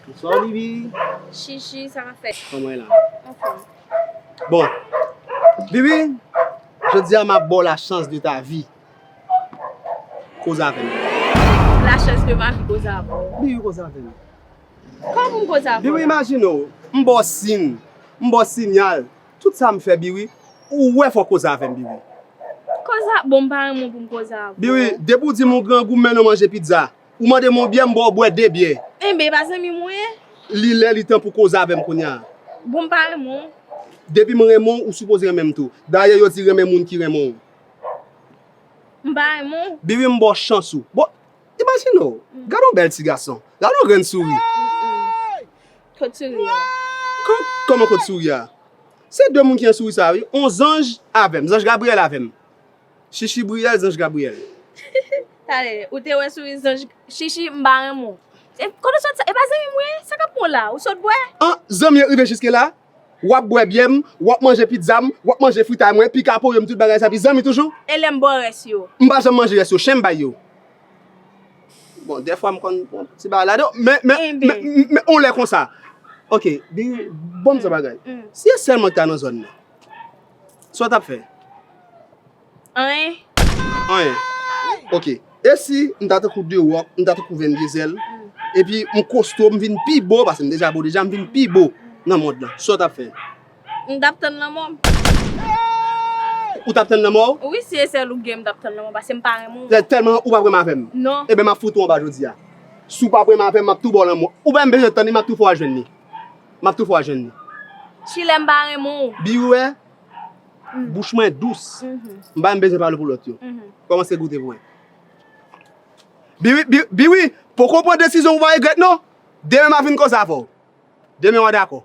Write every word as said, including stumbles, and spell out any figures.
Bonswa, Bibi. Chichi, sa ka fè? Kòman w ye la? Anfòm. Bon, Bibi, jodi a m ap ba w la chance de ta vie. Koze avè m. La chance de ma vie, koze avè w. Bibi, koze avè m. Kòman pou m koze avè w? Bibi, imajine w, m ba w siy, m ba w sinyal. Tout sa m fè, Bibi, ou wè fò w koze avè m, Bibi. Koze a, bon, m pa renmen w pou m koze avè w. Bibi, depi w di m ou grangou, m mennen w manje pizza. Ou mande m yon byè, m ba w bwè de byè. Enben, e pa zanmi m ou ye? Li lè, li tan pou koze avè m kounye a. Bon, m pa renmen w. Depi m renmen w, ou sipoze renmen m tou. Dayè, yo di renmen moun ki renmen w. M pa renmen w. Bibi, m ba w chans ou. Bon, imajine w. Gade yon bèl ti gason. Gade yon grenn souri. Kot souri a? Kò- Kòman kot souri a? Se de moun ki gen souri sa, wi. On zanj avè m. Zanj Gabriyèl avè m. Chichi Briyèl, zanj Gabriyèl. Talè, ou te wè souri zanj Chichi, m pa renmen w. E, kote w sot sa? E pa zanmi m ou ye? Sa k ap pran w la? Ou sot bwè? An, zanmi an rive jiske la, w ap bwè byè m, w ap manje pizza m, w ap manje fritay mwen, pika poyo m, tout bagay sa, pi zanmi toujou? E lè m ba w rès yo? M pa janm manje rès yo, chen m bay yo. Bon, dèfwa m konn bon, ti bagay ladan, men, men, Enben. men, men, on lè konsa. Ok, Bibi, bon m di w bagay. Mm. Si e sèl mwen ki ta nan zòn nan, sa w t ap fè? Anyen. Anyen. Ok. E si m ta tankou The Rock, m ta tankou Vin Diesel, epi m kosto, m vin pi bo, paske m deja bo deja, m vin pi bo nan mond lan. Sa w t ap fè? M t ap tann lanmò m. Ou t ap tann lanmò w? Wi, si e sèl ou gen, m t ap tann lanmò, paske m pa renmen w. Tèlman ou p ap renmen avè m. Non. Ebyen, m ap fout ou anba jodi a. Si w p ap renmen avè m, m ap tou ba w lanmò. Ou pa menm bezwen tann li, m ap tou fè w al jwenn li. M ap tou fè w al jwenn li. Chilè, m pa renmen w. Bibi, wè, bouch mwen dous. M pa menm bezwen pale pou lòt yo. Kòmanse goute pou mwen. Bibi, Bibi, Bibi, poko pran desizyon ou va regrèt non. Demen m a vin koze avè w. Demen w a dakò.